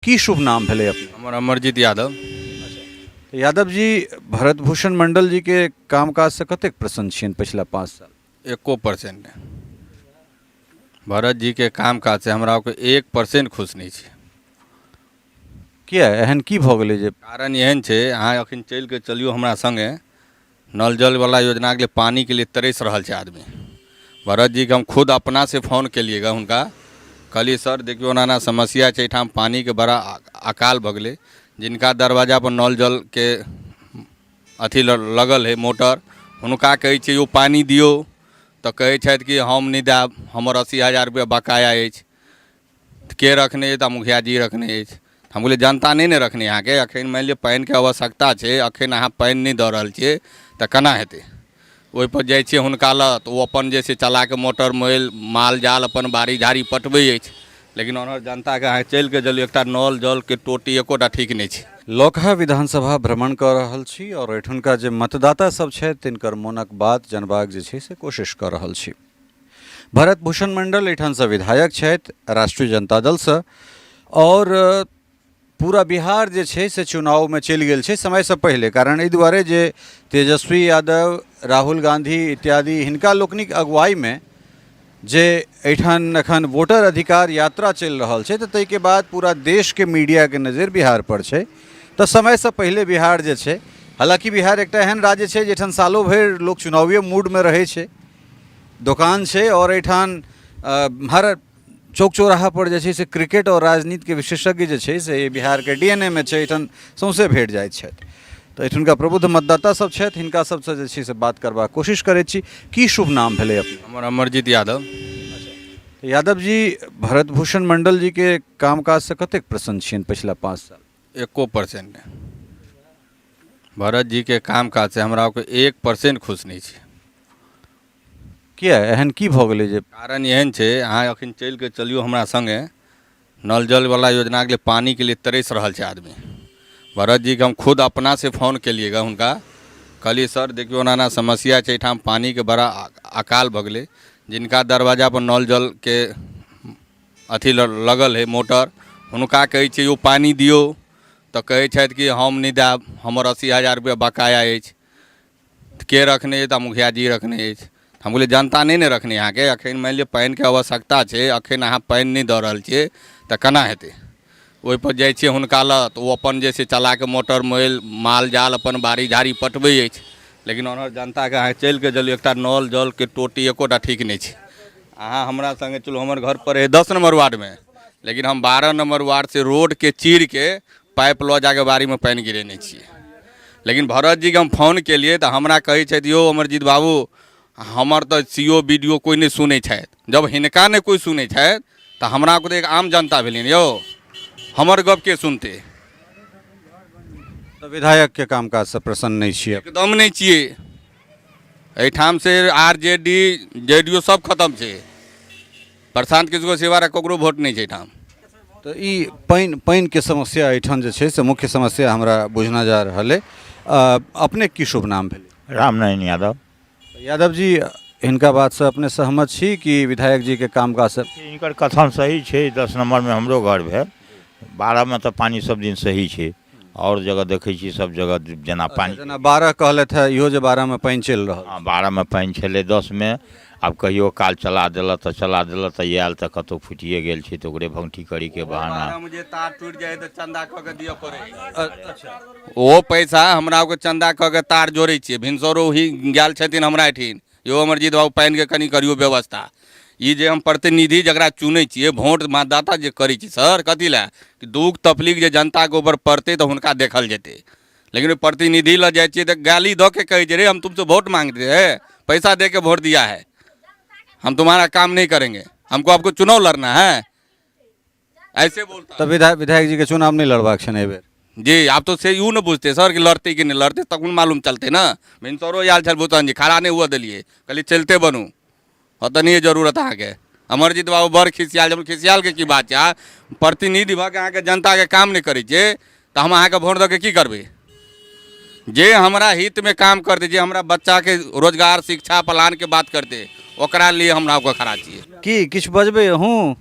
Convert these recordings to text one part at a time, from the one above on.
की शुभ नाम भेलै अपने? हमर अमरजीत यादव। तऽ यादव जी, भरत भूषण मंडल जी के काम काज से कतेक प्रसन्न छियनि पछिला 5 साल? 1% नहि। भरत जी के काम काज से हमरा ओकर 1% खुश नहि छी। किया, एहन की भऽ गेलै जे? कारण एहन छै, अहाँ अखन चलि कऽ चलियौ हमरा सङ्गे, नल जल वाला योजनाके लिए पानिके लिए तरसि रहल छै आदमी। भरत जीके हम खुद अपनासँ फोन केलियै गऽ हुनका, कहलियै सर देखियौ एना एना समस्या छै एहिठाम, पानिके बड़ा अकाल भऽ गेलै। जिनका दरवाजापर नल जलके अथी लगल हइ मोटर, हुनका कहै छियै यौ पानि दियौ, तऽ कहै छथि कि हम नहि देब, हमर 80,000 रुपैआ बकाया अछि। के रखने अछि? तऽ मुखिया जी रखने अछि। हम कहलियै जनता नहि ने रखने अहाँके। एखन मानि लिअ पानिके आवश्यकता छै, एखन अहाँ पानि नहि दऽ रहल छियै तऽ केना हेतै? ओहिपर जाइ छियै हुनका लग तऽ ओ अपन जे छै चला कऽ मोटर मोल माल जाल अपन बाड़ी झाड़ी पटबै अछि, लेकिन ओम्हर जनताके अहाँ चलि कऽ चलियौ, एकटा नल जलके टोटी एकोटा ठीक नहि छै। लौकहा विधानसभा भ्रमण कऽ रहल छी आओर एहिठुनका जे मतदाता सब छथि तिनकर मोनक बात जनबाक जे छै से कोशिश कऽ रहल छी। भरत भूषण मंडल एहिठामसँ विधायक छथि राष्ट्रीय जनता दलसँ, आओर पूरा बिहार जे छै से चुनावमे चलि गेल छै समयसँ पहिले। कारण एहि दुआरे जे तेजस्वी यादव, राहुल गांधी इत्यादि हिनका लोकनिक अगुवाईमे जे एहिठाम एखन वोटर अधिकार यात्रा चलि रहल छै, तऽ ताहिके बाद पूरा देशके मीडियाके नजरि बिहारपर छै। तऽ समयसँ पहिले बिहार जे छै, हालाँकि बिहार एकटा एहन राज्य छै जाहिठाम सालो भरि लोक चुनाविए मूडमे रहै छै, दोकान छै, आओर एहिठाम हर चौक चौराहापर जे छै से क्रिकेट आओर राजनीतिके विशेषज्ञ जे छै से बिहारके डी एन ए मे छै, एहिठाम सौँसे भेट जाइत छथि। तऽ एहिठुनका प्रबुद्ध मतदाता सब छथि, हिनका सबसँ जे छै से बात करबाक कोशिश करै छी। की शुभ नाम भेलै अपने? हमर अमरजीत यादव। यादव जी, भरत भूषण मंडल जी के काम काज से कतेक प्रसन्न छियनि पछिला 5 साल? 1% नहि। भरत जी के काम काज से हमरा ओकर 1% खुश नहि छी। किया, एहन की भऽ गेलै जे? कारण एहन छै, अहाँ अखन चलि कऽ चलियौ हमरा सङ्गे, नल जल वाला योजनाके लिए पानिके लिए तरसि रहल छै आदमी। भरत जीके हम खुद अपनासँ फोन केलियै गऽ हुनका, कहलियै सर देखियौ एना एना समस्या छै एहिठाम, पानिके बड़ा अकाल भऽ गेलै। जिनका दरवाजापर नल जलके अथी लगल हइ मोटर, हुनका कहै छियै यौ पानि दियौ, तऽ कहै छथि कि हम नहि देब, हमर 80,000 रुपैआ बकाया अछि। के रखने अछि? तऽ मुखिया जी रखने अछि। हम कहलियै जनता नहि ने रखने अहाँके। एखन मानि लिअ पानिके आवश्यकता छै, एखन अहाँ पानि नहि दऽ रहल छियै तऽ केना हेतै? ओहिपर जाइ छियै हुनका लग तऽ ओ अपन जे छै चला कऽ मोटर मोल माल जाल अपन बाड़ी झाड़ी पटबै अछि, लेकिन ओम्हर जनताके अहाँ चलि कऽ चलियौ, एकटा नल जलके टोटी एकोटा ठीक नहि छै। अहाँ हमरा सङ्गे चलू, हमर घर पड़ै हइ 10 नम्बर वार्डमे, लेकिन हम 12 नम्बर वार्डसँ रोडके चीरके पाइप लऽ जाके बाड़ीमे पानि गिरेने छियै। लेकिन भरत जीके हम फोन केलियै तऽ हमरा कहै छथि यौ अमरजीत बाबू, हमर तऽ C O B D O कोइ नहि सुनै छथि। जब हिनका नहि कोइ सुनै छथि तऽ हमरा तऽ एक आम जनता भेलियनि यौ, हमर गप के सुनतै? तऽ विधायकके कामकाजसँ प्रसन्न नहि छियै? एकदम नहि छियै। एहिठाम से R J D, J D U सब खतम छै। प्रशांत किशोर सिवा ककरो वोट नहि छै एहिठाम। तऽ ई पानिके समस्या एहिठाम जे छै से मुख्य समस्या हमरा बुझना जा रहल अइ। अपने की शुभ नाम भेलै? रामनारायण यादव। यादव जी, हिनका बातसँ अपने सहमत छी कि विधायक जीके कामकाजसँ? हिनकर कथन सही छै। 10 नम्बरमे हमरो घर भेल, 12मे तऽ पानि सब दिन सही छै, आओर जगह देखै छियै सब जगह जेना पानि। जेना 12 कहलथि है इहो जे 12मे पानि चलि रहल। हँ, 12मे पानि छलै, 10मे आब कहियो काल चला देलक तऽ चला देलक, तऽ आयल तऽ कतहु फुटिए गेल छै तऽ ओकरे भङ्गठी करैके बहाना। 12मे जे तार टूटि जाइ तऽ चन्दा कऽ के दिअ पड़ै। ओ पैसा हमरा ओकर चन्दा कऽ के तार जोड़ै छियै। भिनसरो ही गेल छथिन हमरा एहिठिन, यौ अमरजीत बाबू पानिके कनि करियौ व्यवस्था। ई जे हम प्रतिनिधि जकरा चुनै छियै, वोट मतदाता जे करै छी सर, कथी लए? कि दुःख तकलीफ जे जनताके ऊपर पड़तै तऽ हुनका देखल जेतै। लेकिन ओहि प्रतिनिधि लग जाइ छियै तऽ गाली दऽ के कहै छै, रे हम तुमसे वोट मांगते हैं, पैसा दे के वोट दिया है, हम तुम्हारा काम नहीं करेंगे, हमको आपको चुनाव लड़ना है, ऐसे बोलता। तऽ विधायक जीके चुनाव नहि लड़बाक छनि एहिबेर? जी, आब तो से यूँ न पूछते सर कि लड़ते कि नहीं लड़ते, तखन मालूम चलते ना। भिनसरो आयल छल भूषण जी, खड़ा नहीं हुआ दिलियै, कहलियै चलते बनू, ओतऽ नहि जरूरत अहाँके। अमरजीत बाबू बड़ खिसियाल, जब खिसियालके की बात छै? प्रतिनिधि भऽ के अहाँके जनताके काम नहि करै छियै तऽ हम अहाँके वोट दऽ के की करबै? जे हमरा हितमे काम करतै, जे हमरा बच्चाके रोजगार शिक्षा प्लानके बात करतै, ओकरा लिए हमरा ओकर खड़ा छियै। की किछु बजबै अहूँ?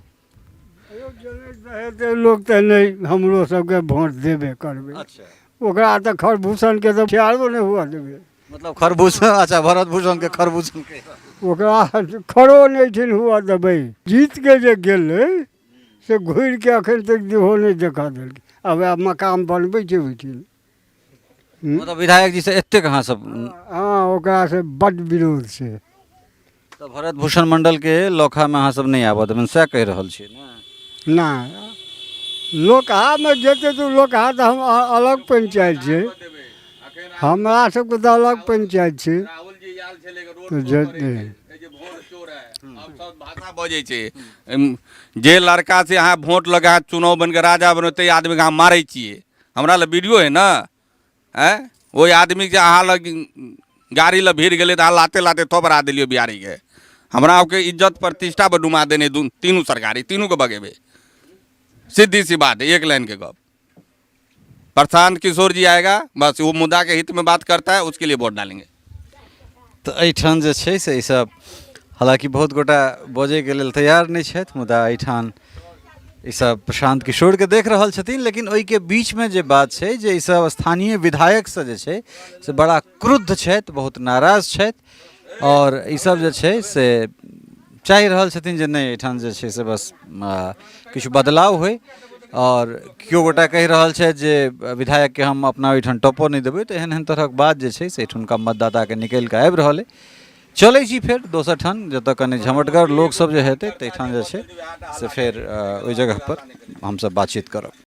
हेतै लोक तऽ नहि हमरो सबके भोट देबे करबै। अच्छा। ओकरा तऽ खरभूषणके तऽ खियालो नहि हुअ देबै। मतलब खरभूषण, अच्छा, भरत भूषणके खरभूषण कहि रहल। ओकरा खरो नहि ठिन हुअ देबै। जीतके जे गेलै से घुरिके एखन तक देहो नहि देखऽ देलकै। आब वएह मकान बनबै छै ओहिठिन। मतलब विधायक जी से एतेक अहाँ सब? हँ, ओकरासँ बड्ड विरोध छै। तऽ भरत भूषण मण्डलके लौखामे अहाँ सब नहि आबऽ देबनि, सएह कहि रहल छियै ने? नहि, लोकहामे जेतै तऽ लोकहा तऽ हम अलग पंचायत छै, हमरा सबके तऽ अलग पंचायत छै। राहुल जी आयल छलै रोड तऽ शो जेतै। करै छै, कहै छै वोट चोर है। हम सब भाषा बजै छै। जे लड़का से अहाँ वोट लगा चुनाव बनि कऽ राजा बनो, ताहि आदमीके अहाँ मारै छियै। हमरा लग वीडियो है ने। आँय, ओहि आदमीके जे अहाँ लग गाड़ी लग भीड़ गेलै तऽ अहाँ लाते लाते थोपरा देलियै बिहारीके। हमरा ओके इज्जत प्रतिष्ठा पर डुमा देने दू तीनू सरकारी, तीनूके बगेबै। सीधी सी बात है, एक लाइन के गप। प्रशांत किशोर जी आएगा, बस वो मुद्दा के हित में बात करता है, उसके लिए वोट डालेंगे। तऽ एहिठाम जे छै से ईसभ हालाँकि बहुत गोटा बजैके लेल तैयार नहि छथि, मुदा एहिठाम ईसभ प्रशान्त किशोरके देख रहल छथिन। लेकिन ओहिके बीचमे जे बात छै जे ईसभ स्थानीय विधायकसँ जे छै से बड़ा क्रुद्ध छथि, बहुत नाराज छथि आओर ईसभ जे छै से चाहि रहल छथिन जे नहि, एहिठाम जे छै से बस किछु बदलाव होइ। आओर केओ गोटा कहि रहल छथि जे विधायकके हम अपना ओहिठाम टपऽ नहि देबै। तऽ एहन एहन तरहक बात जे छै से एहिठुनका मतदाताके निकलि कऽ आबि रहल अइ। चलै छी फेर दोसर ठाम, जतऽ कनि झमटगर लोकसभ जे हेतै ताहिठाम जे छै से फेर ओहि जगहपर हमसभ बातचीत करब।